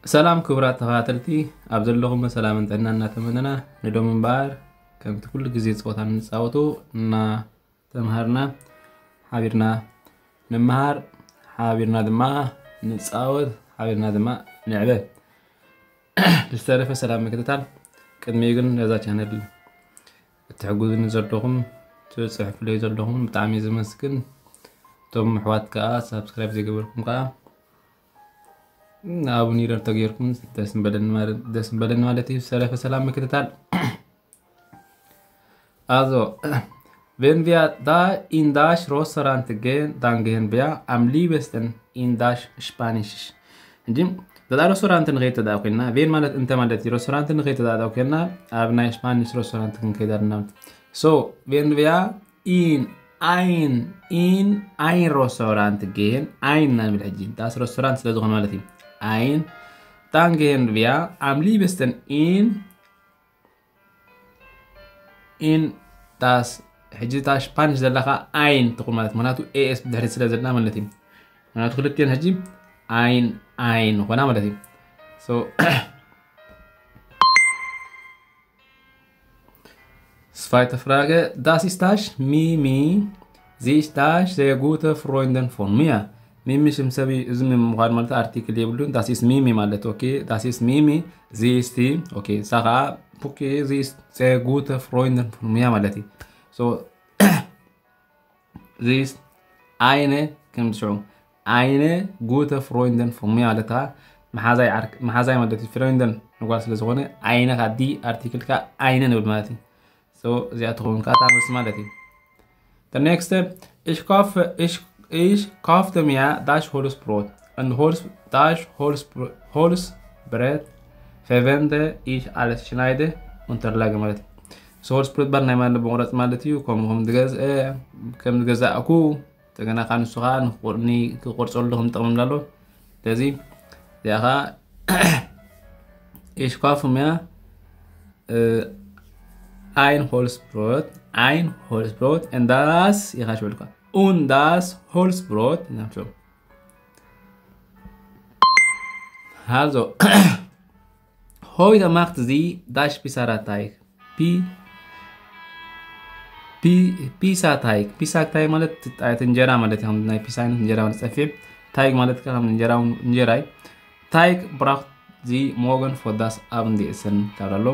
ሰላም ክቡራት ተኸታተልቲ፣ ኣብ ዘለኹም ሰላምን ጥዕናን እናተመነና ንዶም እምበኣር ከምቲ ኩሉ ግዜ ጸወታ እንጻወቶ እናተምሃርና ሓቢርና ንምሃር፣ ሓቢርና ድማ ንጻወት፣ ሓቢርና ድማ ንዕበ። ዝተረፈ ሰላም ምክትታል። ቅድሚኡ ግን ነዛ ቻነል እትሕግዙኒ ዘለኹም፣ ትጽሕፉለይ ዘለኹም ብጣዕሚ ዘመስግን። እቶም ኣሕዋት ከኣ ሳብስክራይብ ዘይገበርኩም ከኣ ኣብኒረር ተገይርኩም ደስ ምበለኒ ማለት፣ ደስ ምበለኒ ማለት እዩ። ዝተረፈ ሰላም ምክትታል። Also, wenn wir da in das Restaurant gehen, dann gehen wir am liebsten in das Spanische. እንጂ ደኣ ሬስቶራንት ንኸይድ ተደኣ ኮይንና፣ ቬን ማለት እንተ ማለት እዩ። ሬስቶራንት ንኸይድ ተደኣ ኮይንና፣ ኣብ ናይ ስፓኒሽ ሬስቶራንት ክንከይድ ኣለና። So, wenn wir in ein, in ein Restaurant gehen, ein ኢና ንብል ሕጂ። ዳስ ሬስቶራንት ስለ ዝኾነ ማለት እዩ። Ein, dann gehen wir am liebsten in in das ሕጂ እታ ስፓኒሽ ዘለኻ ein ትኹን ማለት፣ ምክንያቱ ኤ ኤስ ብድሕሪት ስለ ዘለና ማለት እዩ። ምክንያቱ ክልቲኤን ሕጂ ein ein ኾና ማለት እዩ። So, zweite Frage, das ist das Mimi. Sie ist das sehr gute Freundin von mir. ሚሚ ሽም ሰብ እዩ። እዚ ሚሚ ምዃኑ ማለት ኣርቲክል የብሉን። Das ist Mimi ማለት፣ okay, das ist Mimi. Sie ist, okay, እሳ ኸዓ okay, sie ist sehr gute Freundin von mir ማለት እዩ። So, sie ist eine, ከም ትስዑ፣ eine gute Freundin von mir ማለት ኸዓ መሓዛይ ዓርክ-፣ መሓዛይ ማለት እዩ። ፍሬንደን ንጓል ስለ ዝኾነ፣ eine ኸዓ ዲ ኣርቲክል ኸዓ eine ንብል ማለት እዩ። So፣ እዚኣ ትኸውን ከኣ እታ መልሲ ማለት እዩ። The next, ich kaufe, ich, ich kaufte mir das Holzbrot und Holz, das Holzbr-, Holzbrett verwende ich als Schneide und Unterlage ማለት እዩ። So፣ Holzbrot ባር ናይ ማለት መቑረጽ ማለት እዩ። ከምኡ ከም ዝገዝአ፣ ከም ዝገዛእኩ፣ እንደገና ከኣ ንሱ ከኣ ንኽቆር-፣ ኒ-፣ ክቆርጸሉ ከም ዝጠቕመና ኣሎ። ስለዚ እዚኣ ከኣ ich kaufe mir, äh, ein Holzbrot, ein Holzbrot und das, ኢኻ ሽውልካ፣ und das Holzbrot ኢና ንብሎ። Also, heute macht sie das Pizzateig. ፒ-፣ ፒ-፣ ፒሳ ታይግ። ፒሳ ታይግ ማለት ጣየት እንጀራ ማለት እዩ። ከም ናይ ፒሳ ዓይነት እንጀራ ማለት ጸፊሕ። ታይግ ማለት ከኣ ከም እንጀራ፣ እንጀራ እዩ። ታይግ ብራኽት ዚ ሞገን ፎዳስ ኣብ እንዲእስን ካብ ኣሎ።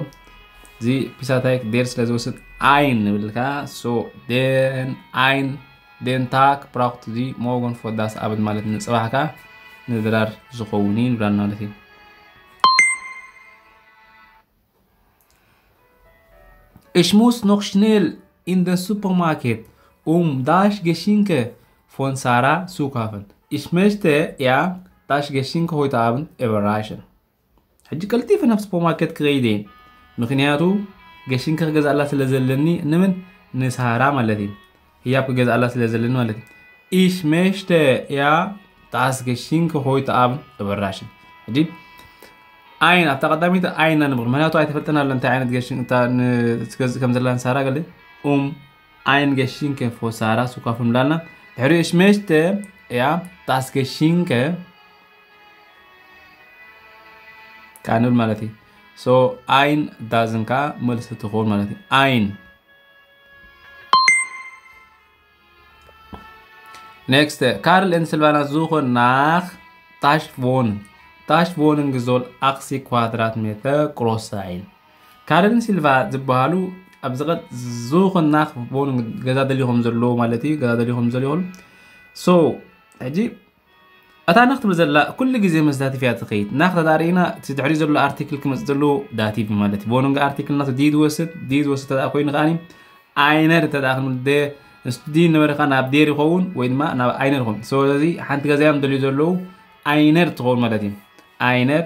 እዚ ፒሳ ታይግ ዴር ስለ ዝወስድ ein ንብል ከኣ። So፣ den ein፣ den Tag braucht sie morgen für das Abend ማለት ንጽባሕ ከኣ ንድራር ዝኸውን እዩ ንብላና ማለት እዩ። Ich muss noch schnell in den Supermarkt, um das Geschenk von Sarah zu kaufen. Ich möchte ihr das Geschenk heute Abend überraschen. ሕጂ ቀልጢፈ ናብ ሱፐርማርኬት ክኸይድ እየ፣ ምኽንያቱ ገሽንከ ክገዝኣላ ስለ ዘለኒ። ንምን? ንሳራ ማለት እዩ። ህያብ ክገዝኣላ ስለ ዘለኒ ማለት እዩ። Ich möchte ihr das Geschenk heute Abend überraschen። ሕጂ ein ኣብታ ቀዳመይቲ ein ኢና ንብል፣ ምኽንያቱ ኣይተፈልጠና ኣሎ እንታይ ዓይነት ገሽንክ እታ ን-፣ ትገዝእ ከም ዘላ ንሳራ ገለ። Um ein Geschenk für Sarah zu kaufen እንዳልና። ድሕሪ ich möchte ihr das Geschenk ከኣ ንብል ማለት እዩ። So ein das ን ከኣ መልሲ ትኸውን ማለት እዩ። Ein። Next, Karl und Silvana suchen nach das Wohnen. Das Wohnen soll achtzig Quadratmeter groß sein. ካርልን ሲልቫ ዝበሃሉ ኣብዚ ቀጥ suchen nach Wohnen ገዛ ደልዩ ከም ዘለዎ ማለት እዩ። ገዛ ደልዩ ከም ዘለዎ። So፣ ሕጂ እታ nach ትብል ዘላ ኩሉ ግዜ ምስ ዳቲቭ እያ ትኸይድ። Nach ተዳሪእና እቲ ድሕሪ ዘሎ ኣርቲክል ክመጽእ ዘለዎ ዳቲቭ ማለት እዩ። Wohnen ኣርቲክል ናቱ die ዝወስድ፣ die ዝወስድ ተደኣ ኮይኑ ከኣኒ eine ተደኣ ክንብል ደ-፣ ንሱ die ነበረ ከኣ ናብ der ይኸውን ወይ ድማ ናብ eine ይኸውን። ስለዚ ሓንቲ ገዛ እዮም ደልዩ ዘለዉ eine ትኸውን ማለት እዩ። Eine፣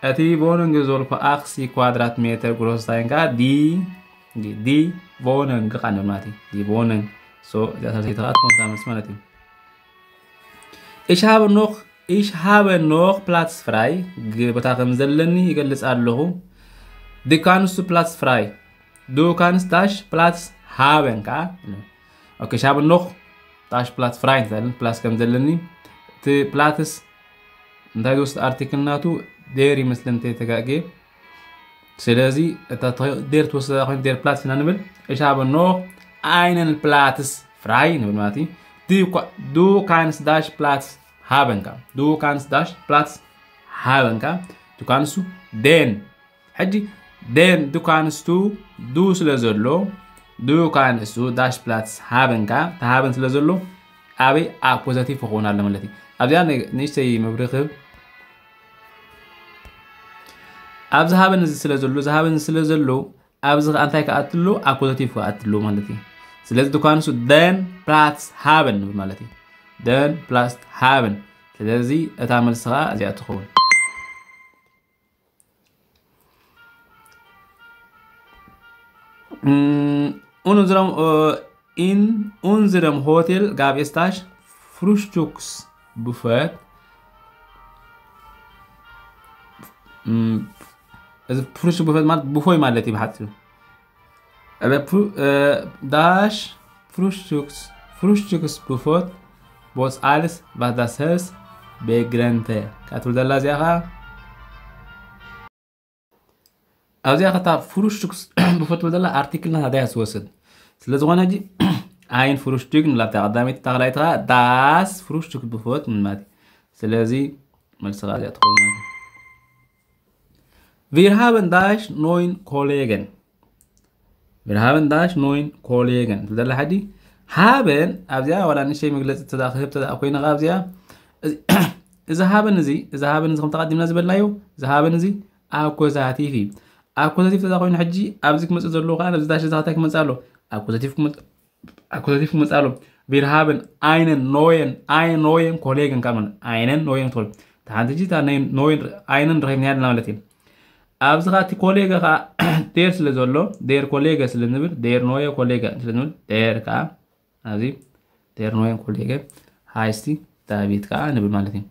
እቲ Wohnung ዝበልኩ achtzig Quadratmeter groß sein ከኣ die፣ die Wohnung ከኣ ንብል ማለት እዩ። Die Wohnung። So፣ እዚኣ ሳልሰይቲ ከኣ ትኾን እታ መልሲ ማለት እዩ። Ich habe noch, ich habe noch Platz frei. ግ-፣ ቦታ ከም ዘለኒ ይገልጽ ኣለኹ። Du kannst Platz frei. Du kannst das Platz haben ከኣ። Okay, ich habe noch das Platz frei እንተለን ፕላስ ከም ዘለኒ፣ እቲ ፕላትስ እንታይ ዝወስድ ኣርቲክል ናቱ? ዴር ይመስለኒ እንተይተጋግየ። ስለዚ እታ ተ- ዴር ትወስዳ ኮይኑ ዴር ፕላትስ ኢና ንብል። Ich habe noch einen Platz frei ንብል ማለት እዩ። Du ka- du kannst dash Platz haben kann. Du kannst dash Platz haben kann. Du kannst du den. ሕጂ den du kannst du du ስለ ዘሎ du kannst du dash Platz haben kann፣ ተሃበን ስለ ዘሎ ኣበይ ኣኮዛቲቭ ክኸውን ኣሎ ማለት እዩ። ኣብዚኣ ን- ንእሽተይ መብርህ ክህብ። ኣብዚ ሃበን እዚ ስለ ዘሎ፣ እዚ ሃበን እዚ ስለ ዘሎ ኣብዚ ከኣ እንታይ ክኣትሎ? ኣኮዛቲቭ ክኣትሎ ማለት እዩ። ስለዚ du kannst du den Platz haben ንብል ማለት እዩ። Den Platz haben። ስለዚ እታ መልሲ ከኣ እዚኣ ትኸውን። Mm, unserem, äh, in unserem Hotel gab es das Frühstücksbuffet. Mm, እዚ ፍሩሽ ቡፈት ማለት ቡፎይ ማለት እዩ ብሓፂሩ። Aber Fru- äh, das Frühstücks Frühstücksbuffet bot alles was das Herz begehrte. ካብ ትብል ዘላ እዚኣ ኸዓ ኣብዚኣ ከታ ፍሩሽቱክስ ብፎት ትብል ዘላ ኣርቲክልና ታዲያ ትወስድ። ስለ ዝኾነ ሕጂ ኣይን ፍሩሽቱክ ንብላ ኣብታ ቀዳመይቲ፣ እታ ካልኣይቲ ኸዓ das Frühstücksbuffet ማለት እዩ። ስለዚ መልሲ ኸዓ እዚኣ ትኸውን ማለት እዩ። Wir haben dash neun Kollegen. Wir haben dash neun Kollegen ትብል ዘላ ሕጂ haben ኣብዚኣ ዋላ ንእሽተይ መግለፂ ተዳ ክህብ ተዳ ኮይነ ኸዓ ኣብዚኣ እዚ- እዚ ሃበን እዚ እዚ ሃበን እዚ ከም ተቐዲምና ዝበልናዮ እዚ ሃበን እዚ ኣኮዛቲቭ እዩ። ኣኮዛቲቭ ተዳ ኮይኑ ሕጂ ኣብዚ ክመፅእ ዘለዎ ከዓ ነዚ ዳሽ እዚ ኸታይ ክመፅእ ኣሎ ኣኮዛቲቭ ክመፅእ ኣኮዛቲቭ ክመፅእ ኣሎ። Wir haben einen neuen einen neuen Kollegen ካብ ማለት einen neuen Kollegen እታ ሓንቲ ሕጂ እታ ናይ ኖየን ኣይነን ረኺብና ያለና ማለት እዩ። ኣብዚ ኸዓ እቲ ኮሌገ ኸዓ ዴር ስለ ዘሎ ዴር ኮሌገ ስለ ንብል ዴር ኖየ ኮሌገ ስለ ንብል ዴር ከዓ ኣብዚ ዴር ኖየን ኮሌገ ሃይስቲ ዳቪት ከዓ ንብል ማለት እዩ።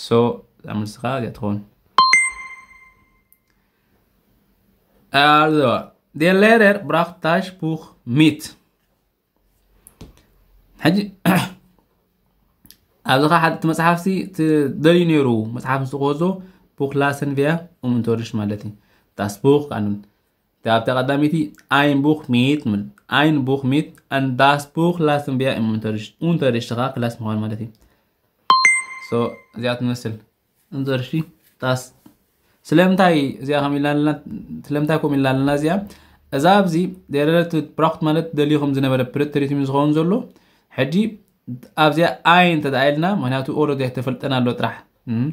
So እዛ መልሲ ከዓ እዚኣ ትኸውን። Also der Lehrer brachte das Buch mit. ሕጂ ኣብዚ ኸዓ ሓደ እቲ መፅሓፍሲ እቲ ደልዩ ነይሩ መፅሓፍ ምስ ክወስዶ ቡክ ላሰን ቪያ እም ኡንተርሽ ማለት እዩ። ዳስ ቡክ ኣንን ኣብቲ ቀዳመይቲ ein Buch mit ንብል ein Buch mit an das Buch lassen wir im Unterricht. Unterricht ከዓ ክላስ ምዃን ማለት እዩ። So እዚኣ ትመስል እንዘርሺ ዳስ ስለምንታይ እዚኣ ከም ኢልና ኣለና ስለምንታይ ከምኡ ኢልና ኣለና እዚኣ እዛ ኣብዚ ደረለት ብራክት ማለት ደልዩ ከም ዝነበረ ፕሪት ትሪት ዝኸውን ዘሎ ሕጂ ኣብዚኣ ኣይ እንተ ደኣ ኢልና ምክንያቱ ኦረዲ ተፈልጠና ኣሎ ጥራሕ እም፣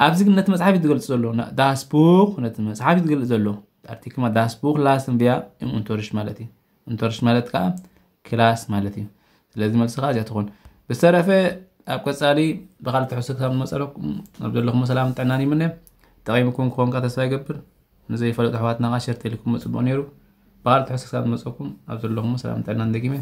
ኣብዚ ግን ነቲ መፅሓፍ እዩ ዝገልፅ ዘሎ ዳስ ቡክ ነቲ መፅሓፍ እዩ ዝገልፅ ዘሎ ኣርቲክል ዳስ ቡክ ላስን ቢያ እም ኡንተርሽ ማለት እዩ። ኡንተርሽ ማለት ከዓ ክላስ ማለት እዩ። ስለዚ መልሲ ከዓ እዚኣ ትኾን። ብዝተረፈ ኣብ ቀፃሊ ብካልእ ትሕዝቶ ክሳብ ንመፀለኩም ኣብ ዘለኹም ሰላም ጥዕናን ይምነ። ጠቒምኩም ክኾንካ ተስፋ ይገብር። ንዘይፈለጡ ኣሕዋትና ከዓ ሸር ተልኩም ምፅቡቕ ነይሩ። ብካልእ ትሕዝቶ ክሳብ ንመፀኩም ኣብ ዘለኹም ሰላም ጥዕናን ደጊመ